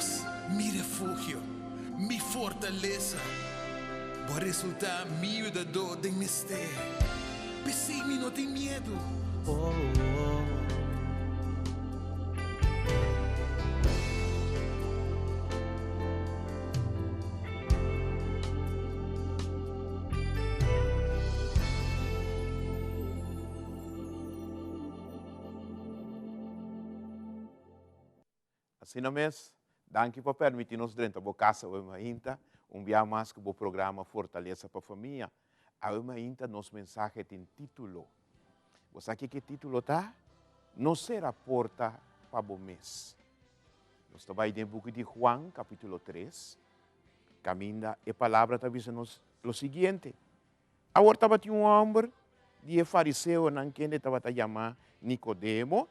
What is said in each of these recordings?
Dios, mi refugio, mi fortalesa, Bo a resultá mi yudadó den mester, p'esei mi no tin miedu. Asina mes, danki pa permiti nos drenta bo casa awe mainta, un bia mas cu bo programa Fortaleza pa Famia. Awe mainta nos mensahe tin titulo. Bo sa kiko e titulo ta? No cera porta pa bo mes. Nos ta bay den buki di Juan, capitulo tres, caminda e palabra ta bisa nos lo siguiente, Awor tabatin un hòmber di e fariseonan kende tabata yamá Nikodemo,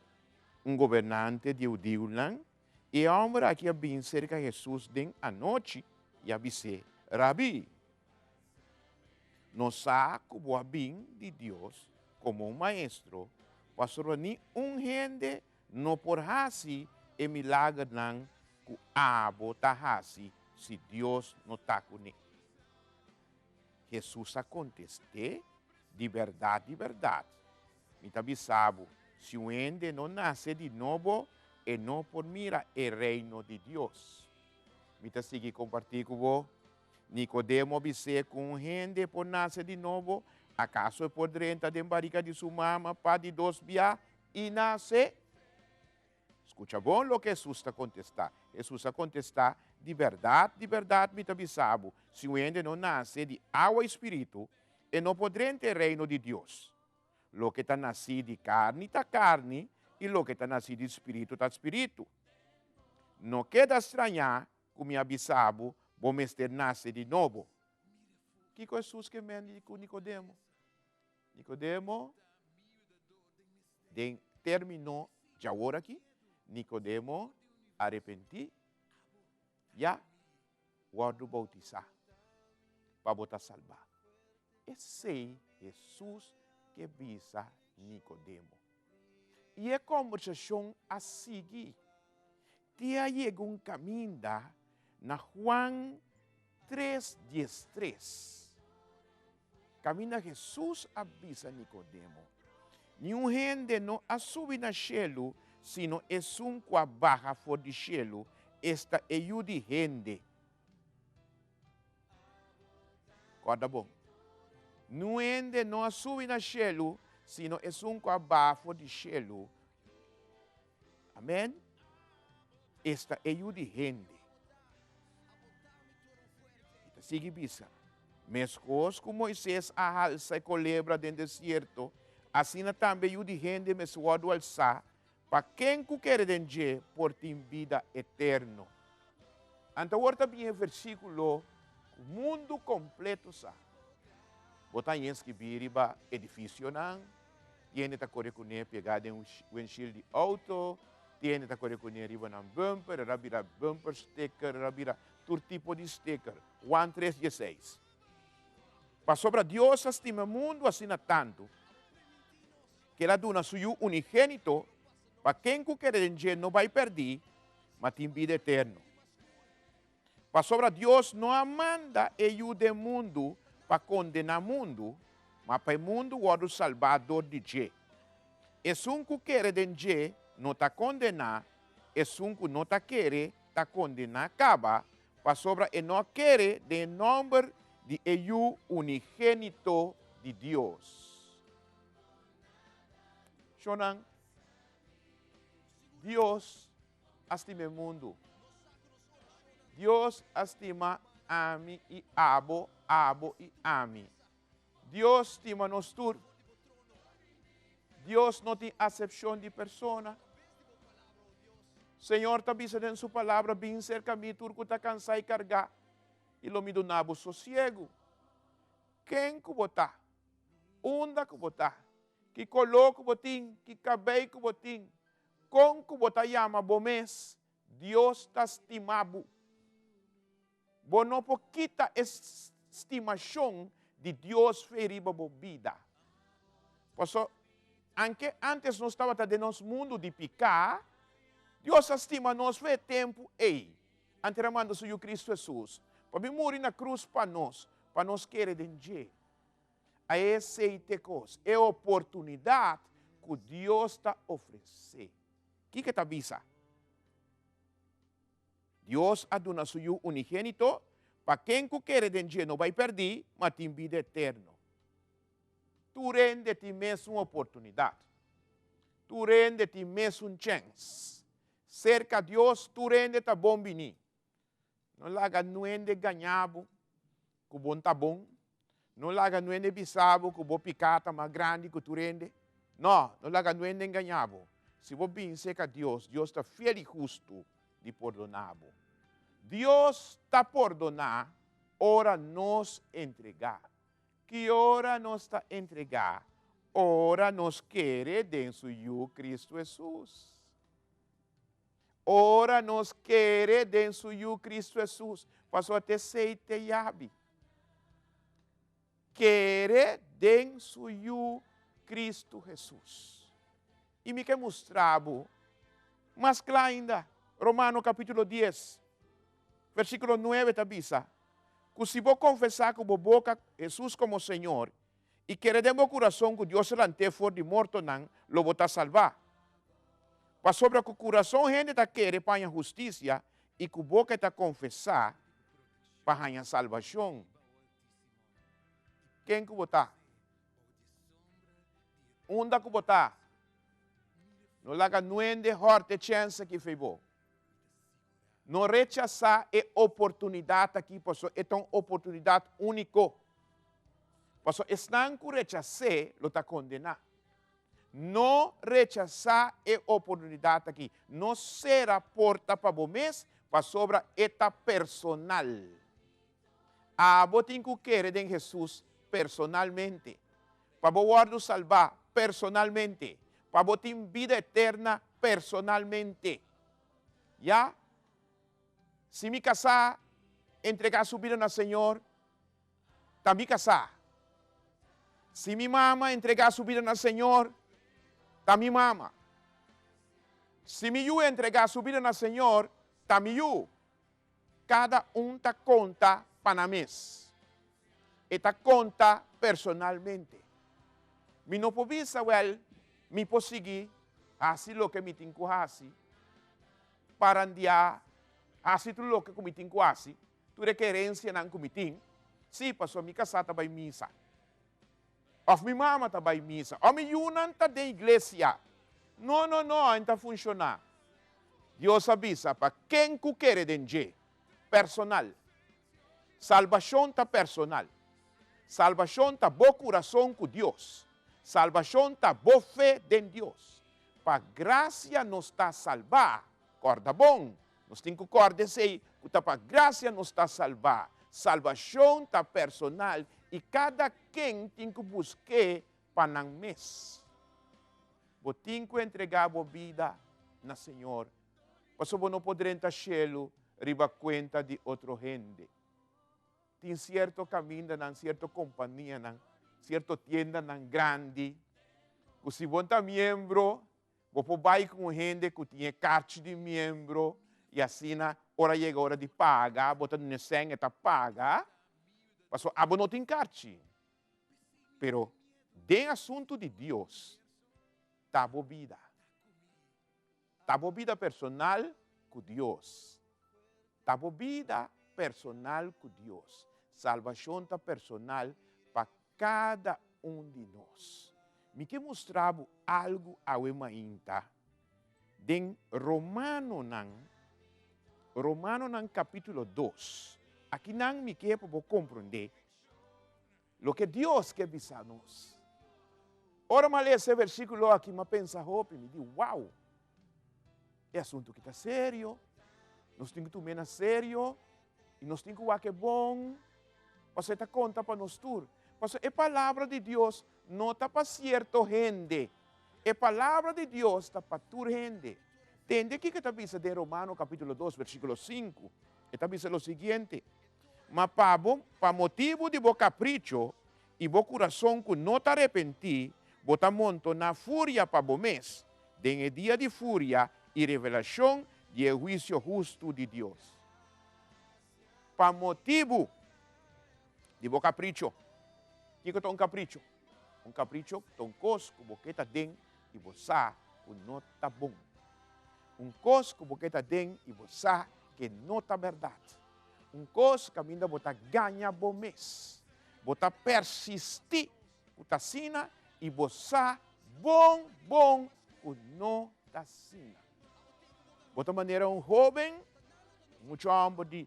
un gobernante di e hudiunan, i e hòmber aki a bin serka Hesus den anochi i a bis'é, Rabí, nos sa ku bo a bin di Dios komo un maestro, pasobra ni un hende no por hasi e milagernan ku abo ta hasi si Dios no ta kuné. Hesus a kontest'é, Di bèrdat, di bèrdat, mi ta bisa bo, si un hende no nase di nobo, e no por mira e Reino di Dios. Mi ta sigui kompartí ku bo. Nikodemo a bis'é, Ku un hende por nase di nobo? Akaso e por drenta den barika di su mama pa di dos bia i nase? Skucha bon loke Hesus ta kontestá. Hesus a kontestá, Di bèrdat, di bèrdat mi ta bisa bo, si un hende no nase di awa i spiritu, e no por drenta e Reino di Dios. Loke ta nasí di karni ta karni, i loke ta nasí di spiritu ta spiritu. No keda strañá ku mi a bisa bo, bo mester nase di nobo. Kiko Hesus ke men di ku Nikodemo? Nikodemo, den término djawor aki, Nikodemo arepentí, ya wòrdu boutisá pa bo ta salbá. Esei Hesus ke bisa Nikodemo. I e kòmbersashon a sigui. Te a yega un kaminda na Juan tres diestres, kaminda Hesus a bisa Nikodemo, Niun hende no a subi na shelu sino esun ku a baha for di shelu, esta e Yu di hende. Kòrda bon, niun hende no a subi na shelu sino esun ku a baha for di shelu, Amen. Esta e Yu di hende. I ta sigui bisa, Meskos ku Moises a halsa e kolebra den desierto, asina tambe e Yu di hende mester wòrdu alsá, pa ken ku kere den dje por tin bida eterno. Anto awor ta bin e versíkulo ku mundu kompleto sa. Bo ta haña skibí riba edifisionan, Tiene ta kore kuné pegá den windshield di outo, tiene ta kore kuné riba nan bumper, el a bira bumper sticker, el a bira tur tipo di sticker. Juan tres dieseis. Pasobra Dios a stima e mundu asina tantu, ku el a duna su Yu unigénito, pa ken ku kere den dje no bai pèrdí, ma tin bida eterno. Pasobra Dios no a manda e Yu den mundu pa kondená mundu, ma pa e mundu wòrdu salbá dor di dje. Esun ku kere den dje no ta kondená, esun ku no ta kere ta kondená kaba, pasobra e no a kere den e nòmber di e Yu unigénito di Dios. Shonnan, Dios a stima e mundu. Dios a stima ami i abo, abo i ami. Dios stima nos tur. Dios no tin asepshon di persona. Señor ta bisa den su palabra, Bin serka mi tur ku ta kansá i kargá, i lo mi duna bo sosiegu. Ken ku bo ta, unda ku bo ta, ki koló ku bo tin, ki kabei ku bo tin, Kon ku bo ta yama bo mes, Dios ta stima bo. Bo no por kita e stimashon di Dios fe riba bo bida. Paso, anke antes nos tabata den nos mundu di piká, Dios a stima nos fe e tempu ei. Anto el a manda su Yu Kristu Hesus pa bin muri na krus pa nos, pa nos kere den dje. A esei ta e kos, e oportunidat ku Dios ta ofresé. Kiko e ta bisa? Dios a duna su Yu unigénito pa ken ku kere den dje no bai pèrdí, ma tin bida eterno. Tur hende tin mesun oportunidat. Tur hende tin mesun chèns. Serka Dios tur hende ta bon biní. No laga nuende gaña bo ku bo no ta bon. No laga nuende bisa bo ku bo piká ta mas grandi ku tur hende. No, no laga nuende engañá bo. Si bo bin serka Dios, Dios ta fiel i hustu di pordoná bo. Dios ta pordoná ora nos entregá. Ki ora nos ta entregá? Ora nos kere den su Yu Kristu Hesus. Ora nos kere den su Yu Kristu Hesus, pasobra ta esei ta e yabi. Kere den su Yu Kristu Hesus. I mi ke mustra bo mas kla ainda, Romano kapítulo dies, versíkulo nuebe ta bisa, ku si bo konfesá ku bo boka Hesus komo Señor i kere den bo kurason ku Dios a lant'é for di mortonan, lo bo ta salbá. Pasobra ku kurason hende ta kere pa haña hustisia i ku boka e ta konfesá pa haña salbashon. Ken ku bo ta? Unda ku bo ta? No laga nuende hòrta e chèns aki fei bo. No rechasá e oportunidat aki pasobra e ta un oportunidat úniko. Pasobra esnan ku rechas'é lo ta kondená. No rechasá e oportunidat aki. No sera porta pa bo mes pasobra e ta personal. Abo tin ku kere den Hesus personalmente pa bo wòrdu salbá personalmente, pa bo tin bida eterna personalmente. Ya, si mi kasá entregá su bida na Señor, ta mi kasá. Si mi mama entregá su bida na Señor, ta mi mama. Si mi yu entregá su bida na Señor, ta mi yu. Kada un ta konta pa nan mes. E ta konta personalmente. Mi no por bisa, wèl, mi por sigui hasi loke mi tin ku hasi, parandiá, hasi tur loke ku mi tin ku hasi, tur e kerensianan ku mi tin. Sí, pasobra mi kasá ta bai misa, òf mi mama ta bai misa, òf mi yunan ta den iglesia. No, no, no, e no ta funshoná. Dios a bisa pa ken ku kere den dje, personal. Salbashon ta personal. Salbashon ta bo kurason ku Dios. Salbashon ta bo fe den Dios. Pa grasia nos ta salbá. Kòrda bon, nos tin ku kòrda esei, ku ta pa grasia nos ta salbá. Salbashon ta personal i kada ken tin ku busk'é pa nan mes. Bo tin ku entregá bo bida na Señor, pasobra bo no por drenta shelu riba kuenta di otro hende. Tin sierto kamindanan, sierto kompanianan, sierto tiendanan grandi ku si bo ta miembro, bo por bai ku un hende ku tin e karchi di miembro i asina ora yega ora di paga, bo ta duna e sèn, e ta paga, pasobra abo no tin karchi. Pero den asuntu di Dios ta bo bida. Ta bo bida personal ku Dios. Ta bo bida personal ku Dios. Salbashon ta personal pa kada un di nos. Mi ke mustra bo algu awe mainta den Romanonan, Romanonan kapítulo dos. Akinan mi ke pa bo komprondé Loke Dios ke bisa nos. Ora mi a lesa e versíkulo aki, mi a pensa hopi, mi di, Wow! E asuntu aki ta serio. Nos tin ku tum'é na serio i nos tin ku wak e bon, pasobra e ta konta pa nos tur. Pasobra e Palabra di Dios no ta pa sierto hende. E Palabra di Dios ta pa tur hende. Tende kiko e ta bisa den Romano kapítulo dos, versíkulo sinku. E ta bisa lo siguiente, Ma pa bo, pa motibu di bo kapricho i bo kurason ku no ta arepentí, bo ta montoná furia pa bo mes den e dia di furia i revelashon di e huisio hustu di Dios. Pa motibu di bo kapricho. Kiko ta un kapricho? Un kapricho ta un kos ku bo ke ta den i bo sa ku no ta bon. Un kos ku bo ke ta den i bo sa ke no ta bèrdat. Un kos kaminda bo ta gaña bo mes. Bo ta persistí ku ta asina i bo sa bon bon ku no ta asina. Bo ta manera un hóben, un mucha hòmber di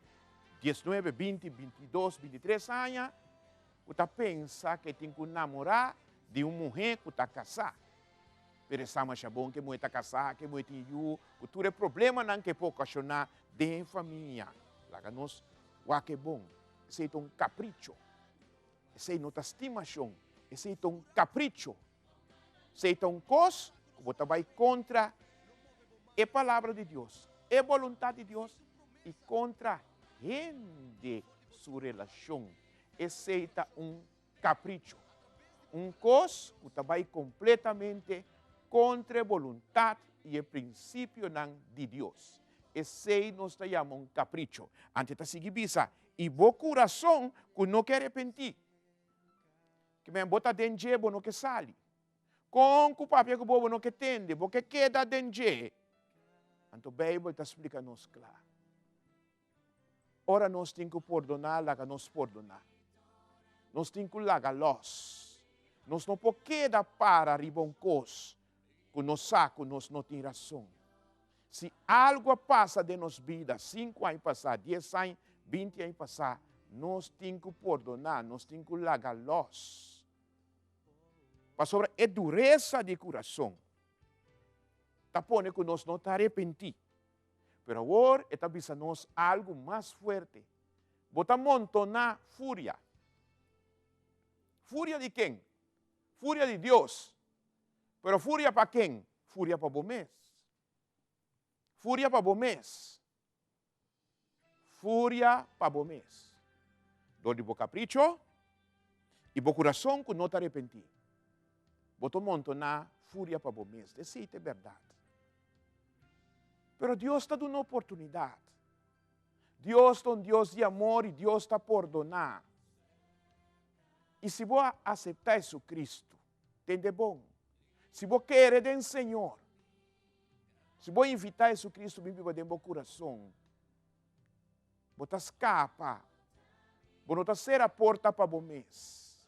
diesnuebe, binti, bintidos, bintitres aña ku ta pensa ku e tin ku namorá di un muhé ku ta kasá. Pero e sa masha bon ku e muhé ta kasá, ku e muhé tin yu, ku tur e problemanan ku e por okashoná den e famia. Laga nos wak e bon. Esei ta un kapricho. Esei no ta stimashon, esei ta un kapricho. Esei ta un kos ku bo ta bai kontra e Palabra di Dios, e boluntat di Dios i kontra hende su relashon. Esei ta un kapricho, un kos ku ta bai kompletamente kontra e boluntat i e prinsipionan di Dios. Esei nos ta yama un kapricho. Anto e ta sigui bisa, I bo kurason ku no ke arepentí. Ke men bo ta den dje, bo no ke sali. Kon ku papia ku bo, bo no ke tende, bo ke keda den dje. Anto Beibel ta splika nos kla. Ora nos tin ku pordoná, laga nos pordoná. Nos tin ku laga lòs. Nos no por keda para riba un kos ku nos sa ku nos no tin rason. Si algu a pasa den nos bida sinku aña pasá, dies aña, binti aña pasá, nos tin ku pordoná, nos tin ku laga lòs. Pasobra e duresa di kurason ta pone ku nos no ta arepentí. Pero awor e ta bisa nos algu mas fuerte, Bo ta montoná furia. Furia di ken? Furia di Dios. Pero furia pa ken? Furia pa bo mes. Furia pa bo mes. Furia pa bo mes. Dor di bo kapricho i bo kurason ku no ta arepentí, bo ta montoná furia pa bo mes. Esei ta e bèrdat. Pero Dios ta duna oportunidat. Dios ta un Dios di amor i Dios ta pordoná. I si bo a aseptá Jesucristo, tende bon, si bo kere den Señor, si bo invitá Jesucristo bin biba den bo kurason, bo ta skapa, bo no ta sera porta pa bo mes.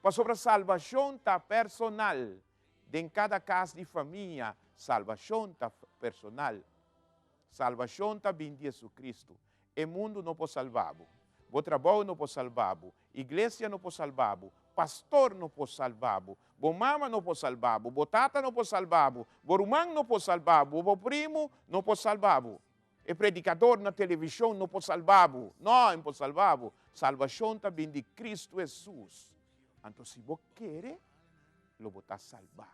Pasobra salbashon ta personal, den kada kas di famia salbashon ta personal. Salbashon ta bin di Jesucristo. E mundu no por salba bo. Bo trabou no por salba bo. Iglesia no por salba bo. Pastor no por salba bo. Bo mama no por salba bo. Bo tata no por salba bo. Bo ruman no por salba bo. Bo primu no por salba bo. E predikador na televishon no por salba bo. No, e no por salba bo. Salbashon ta bin di Cristo Hesus. Anto si bo kere, lo bo ta salba.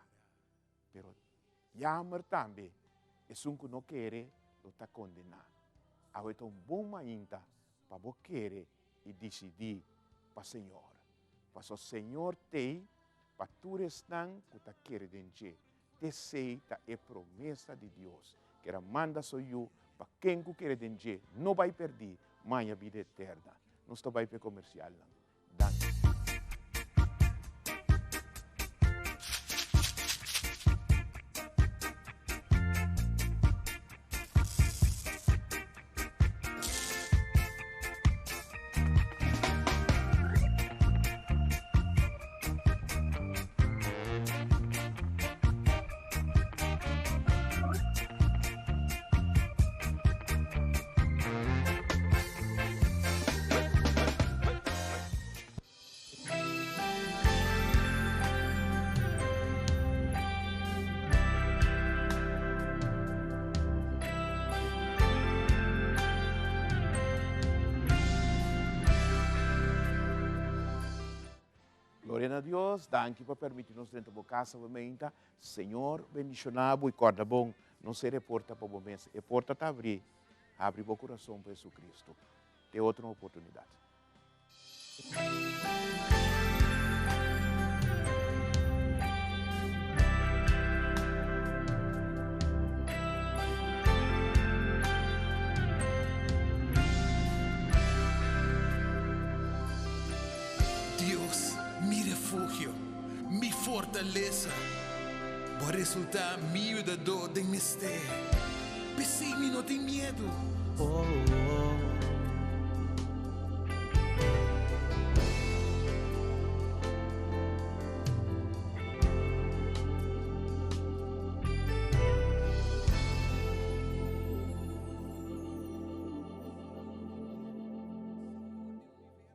Pero Jammer tambe, esun ku no kere lo ta kondená. Awe ta un bon mainta pa bo kere i disidí pa Señor. Paso Señor t'ei pa tur esnan ku ta kere den dje. T'esei ta e promesa di Dios, ku el a manda su Yu pa ken ku kere den dje no bai pèrdí, ma haña bida eterna. Nos ta bai p'e komersialnan. Danki. Gloria na Dios, danki pa permiti nos drenta bo casa bo meinta. Señor bendiciona bo y corda bon, no cera e porta pa bo mes, e porta ta abri, habri bo corazon pa Jesucristo. Te otro oportunidad. fortalesa. Bo a resultá mi yudadó den mester. P'esei mi no tin miedu. Oh, oh.